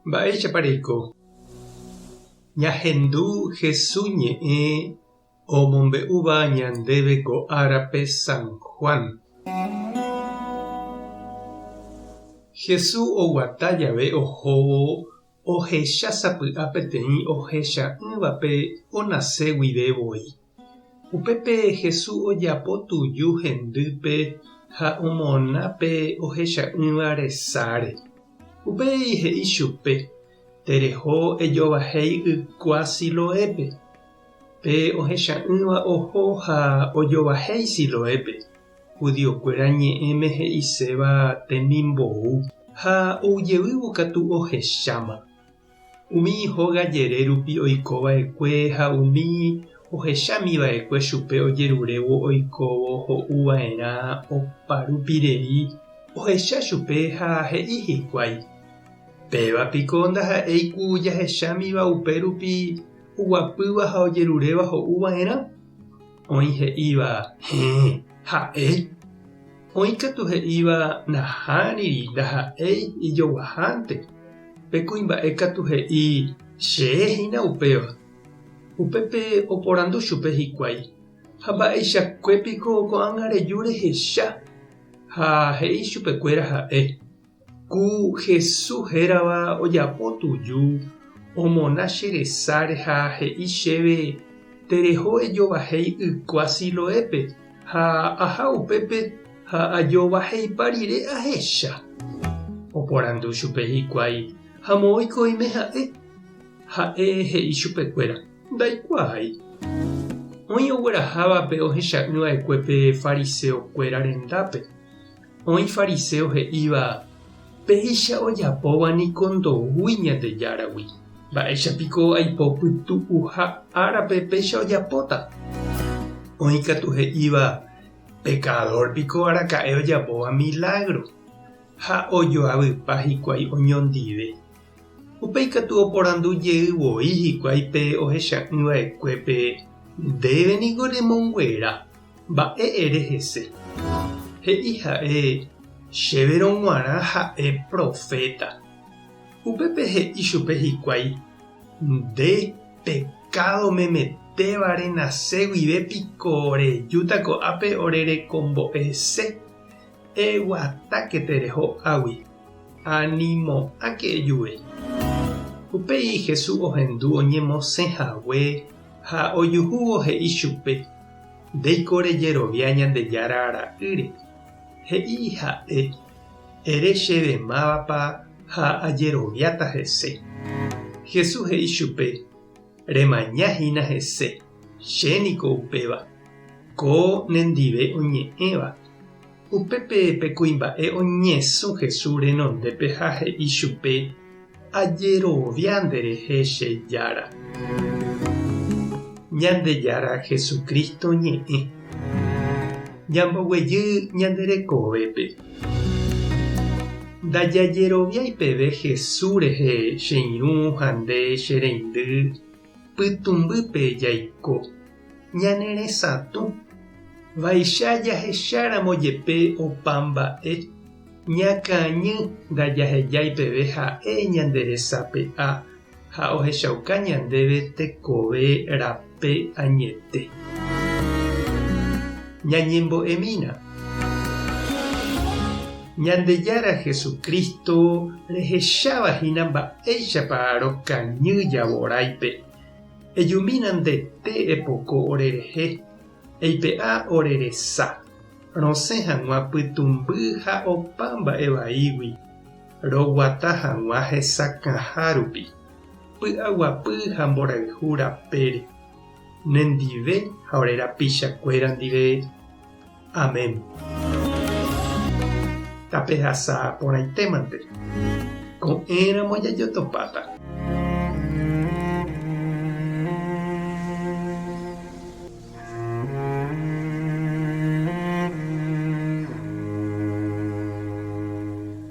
Mba'éichapa reiko? Ñahendu Hesu ñe'ẽ omombe'úva ñandéve ko árape San Juan. Hesu oguata jave ohóvo ohecha sapy'a peteĩ ohecha'ỹvape onase guive voi. Upépe Jesús ojapo tuju hendýpe ha omona pe ohecha'ỹva resáre. Upéi he'i chupe, Tereho ejovahéi ykua Siloépe. Pe ohecha'ỹva oho ha ojovahéi Siloépe, judiokuéra ñe'ẽme he'iséva temimbou, ha oujevývo katu ohecháma. Umi hóga jere rupi oiko va'ekue ha umi ohechámi va'ekue chupe ojerurévo oikóvo ho'u va'erã opa rupi rei, ohecha chupe ha he'i hikuái, Péva piko ndaha'éi ku jahechámiva upe rupi oguapýva ha ojeruréva ho'u va'erã? Oĩ he'íva, Héẽ, ha'e. Oĩ katu he'íva, Nahániri, ndaha'éi ijoguahánte. Pe kuimba'e katu he'i, Che hína upéva. Upépe oporandu chupe hikuái, Ha mba'eichakue piko ko'ág̃a reju rehecha? Ha he'i chupekuéra ha'e, Ku Jesús hérava ojapo tuju, omona che resáre ha he'i chéve, Tereho ejovahéi ykua Siloépe, ha aha upépe ha ajovaheipa rire ahecha. Oporandu chupe hikuái, Ha moõiko oime ha'e? Ha'e he'i chupekuéra, Ndaikuaái. Oĩ ogueraháva pe ohecha'ỹ va'ekue pe fariseokuéra rendápe. Oĩ fariséo he'íva, Péicha ojapóva niko ndoúi Ñandejáragui. Mba'éicha piko aipo pytu'uha árape péicha ojapóta? Oĩ katu he'íva, Pekadór piko araka'e ojapóva milágro? Ha ojoavypa hikuái oñondive. Upéi katu oporandu jey voi hikuái pe ohecha'ỹ va'ekuépe, Ndéve niko remonguera. Mba'e ere hese? He'i ha'e, Chéverõ g̃uarã ha'e proféta. Upépe he'i chupe hikuái, Nde pekádo memetéva renase guive piko rejúta ko'ápe orerekombo'ese? Eguatáke tereho águi, animo'ãke ejuve. Upéi Jesús ohendu oñemosẽ hague ha ojuhúvo he'i chupe, Ndéiko rejerovia Ñandejára Ra'ýre. He'i ha'e, Ere chéve mávapa ha ajeroviáta hese. Jesús he'i chupe, Remaña hína hese, che niko upéva. Ko nendive oñe'ẽva. Upépe pe kuimba'e oñesũ Jesús renondépe ha he'i chupe, Ajerovia nderehe che Jára. Ñandejára Jesucristo ñe'ẽ. Ñamboguejy ñande rekovépe. Ndajajeroviái peve Jesús rehe che irũ ha nde che reindy, pytũmbýpe jaiko. Ñane resatũ, vaicha jahecháramo jepe opa mba'e, ñakañy ndajahejái peve ha'e ñande resape'a ha ohechauka ñandéve tekove rape añete. Ñañembo'emína. Ñandejára Jesucristo rehecháva hína mba'éichapa rokañy javoráipe. Ejumína ndete epoko orerehe, eipe'a ore resa, rosẽ hag̃ua pytũmby ha opa mba'e vaígui, roguata hag̃ua hesakãha rupi, py'aguapy ha mborayhu rapére, nendive ha ore rapichakuéra ndive. Amén. Tapehasa porãitémante. Ko'ẽramo jajotopáta.